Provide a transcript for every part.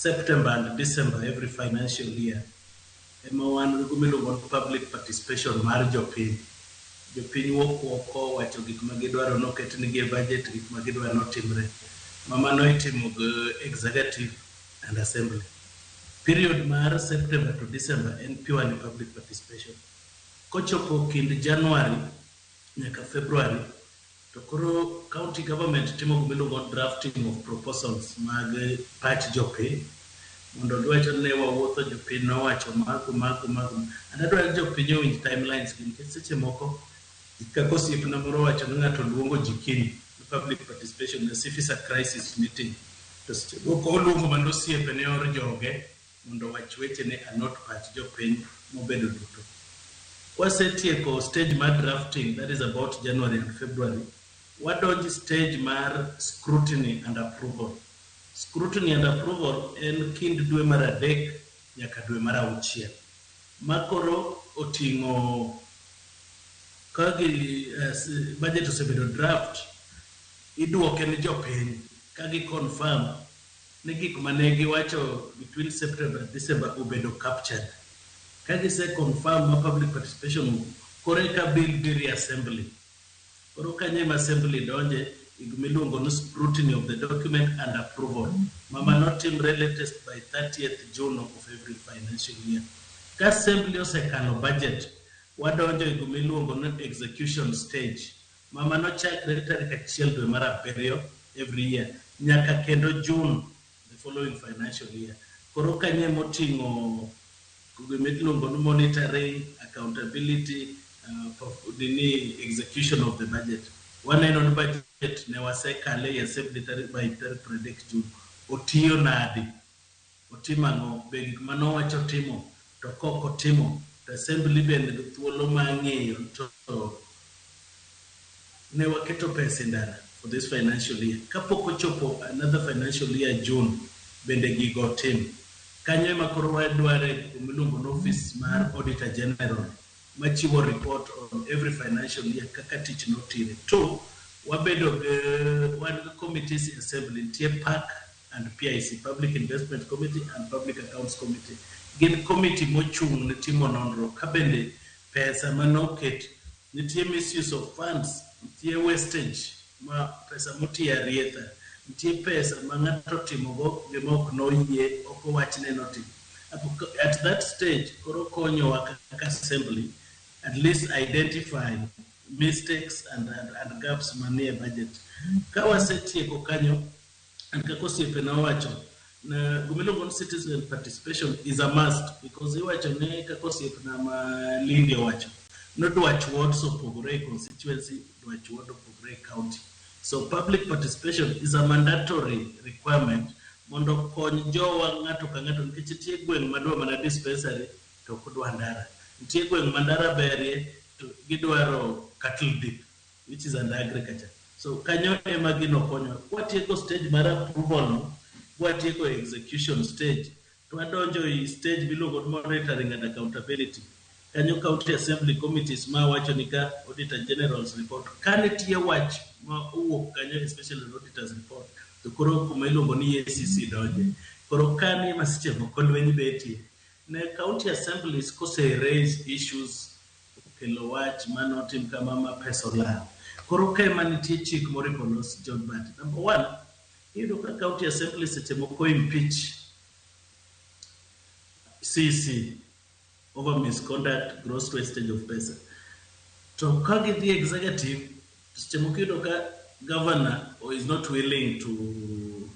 September and December every financial year ema wan gi gimiluongo ni public participation mar jopiny. Jopiny wuok oko wacho gik ma gidwaro noketnigi e budget, gik ma gidwaro notimre. Ma mano itimo gi executive and assembly. Period mar September to December en purely public participation. Kochopo kind January nyaka February to koro county government timo gimiluongo ni drafting of proposals mag pach jopiny mondo giwacho ni ne wawuotho, jopiny nowacho mago mago mago. And adwaro ni jopiny owinj timelines gi nikech seche moko, kaka osiepna moro owacho ni ng'ato luongo ji kiny public participation as if it's a crisis meeting, to seche moko oluongo mana osiepene or joge mondo owach wechene and not pach jopiny mobedo duto. Kwasetieko stage mar drafting, that is about January and February, wadonjo stage mar scrutiny and approval. Scrutiny and approval en kind dwe mar 3 nyaka dwe mar 6. Ma koro oting'o ka gi budget osebedo draft, iduoke ne jopiny ka gi confirm ni gik mane giwacho between September and December obedo captured. Ka gise confirm ma public participation, koro eka bill dhi reassembly. Koro kanyo ema assembly donje e gimiluongo ni scrutiny of the document and approval. Ma mano timre latest by 30th June of every financial year. Ka assembly osekalo budget, wadonjo e gimiluongo ni execution stage. Ma mano chakre tarik 1 dwe mar 7 every year nyaka kendo June the following financial year. Koro kanyo emoting'o gimiluongo ni monitoring, accountability, nini, execution of the budget. Waneno ni budget ne wasekale e assembly tarik by tarik 30 June. Otiyo nadi? Otimo ang'o? Be gik manowacho timo to kok otimo to assembly bende nigi thuolo mar ng'eyo to ne waketo pesa e ndara for this financial year. Kapok ochopo another financial year June, bende gigo otim. Kanyo ema koro wadware gimiluongo ni office mar Auditor General machiwo report on every financial year kaka tich notire. Two, wabedo gi wan gi committees e assembly, nitie PAC and PIC, Public Investment Committee and Public Accounts Committee. Gin committee mochung' ne timo nonro ka bende pesa manoket nitie misuse of funds, nitie wastage ma pesa motiyo arietha, nitie pesa ma ng'ato otimogo gima ok noyie, ok owachne notim. At that stage, koro konyowa kaka assembly at least identify mistakes and gaps manie budget. Ka wasetieko kanyo, and kaka osiepena owacho, na gimiluongo ni citizen participation is a must because iwacho ni kaka osiepna ma Lindi owacho, ni dwach wards opogore e constituency, dwach ward opogore e county. So public participation is a mandatory requirement mondo okony jowa ng'ato ka ng'ato nikech nitie gweng' madwa mana dispensary to ok odwa ndara. Nitie gweng' ma ndara berie to gidwaro cattle dip, which is under agriculture. So kanyo ema gino konyo. Kwatieko stage mar approval no, kwatieko execution stage, to wadonjo e stage miluongo ni monitoring and accountability. Kanyo county assembly committees ma wacho ni ka Auditor General's report, ka nitie wach ma owuok kanyo, especially an auditor's report, to koro kuma iluongo ni EACC donje. Koro kani ema seche moko lweny betie. Ne county assemblies kose raise issues, okelo wach manotim kama ma pesa olal. Koro ka ema nitie chik moripo los John Mbadi. Number one, iyudo ka county assembly seche moko impeach CC over misconduct, gross wastage of pesa. To ka gidhi executive, seche moko iyudo ka governor is not willing to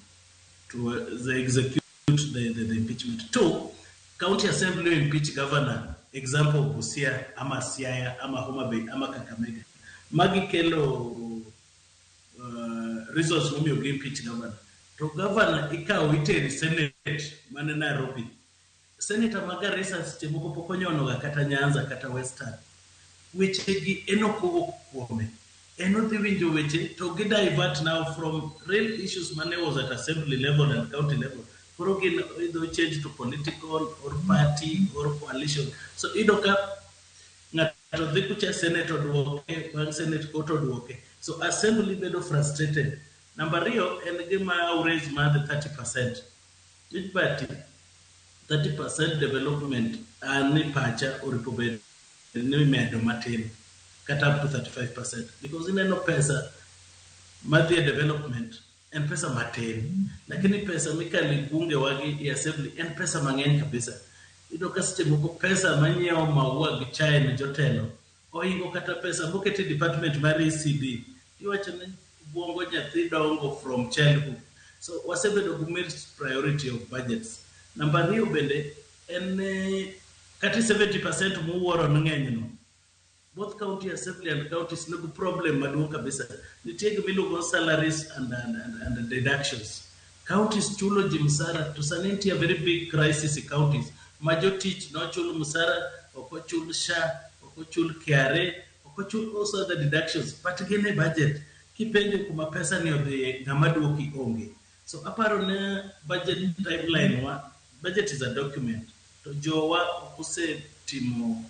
the execute the impeachment. Two, county assembly impeach governor, example Busia, ama Siaya, ama Homa Bay, ama Kakamega. Magi kelo reasons momiyo gi impeach governor. To governor ikawo itero e Senate mane Nairobi. Senator ma Garissa seche moko pok onyono ga kata Nyanza kata Western. Weche gi en ok owuok kuome. En odhi winjo weche to gi divert now from real issues mane was at assembly level and county level. Koro gin idho change to political or party or coalition. So iyudo ka ng'ato dhi kucha, Senate oduoke, bang' Senate court oduoke. So assembly bedo frustrated. Namba 2 en gima raise mar the 30%. Which 30% development an ni pacha oripo bed ni medo matin kata up to 35% because ineno pesa madhi e development en pesa matin, lakini pesa mikalo e bunge wagi e assembly en pesa mang'eny kabisa. Iyudo ka seche moko pesa manyiewo maua gi chae ne jotelo ohingo kata pesa moket e department mar ECD. Iwacho ni buongo nyathi dongo from childhood. So wasebedo gi missed priority of budgets. Namba ariyo bende en ni kata 70% muwuoro ni ng'eny no, both county assembly and counties nigi problem maduong' kabisa. Nitie gima iluongo salaries and deductions. Counties chulo ji msara to sani nitie a very big crisis e counties ma jotich nochul msara, ok ochul SHA, ok ochul KRA, ok ochul also other deductions, but gin e budget. Kipenjo kuma pesa ni odhiye, ng'ama duoki onge. So aparo ni budget timeline wa, budget is a document, to jowa ok osetimo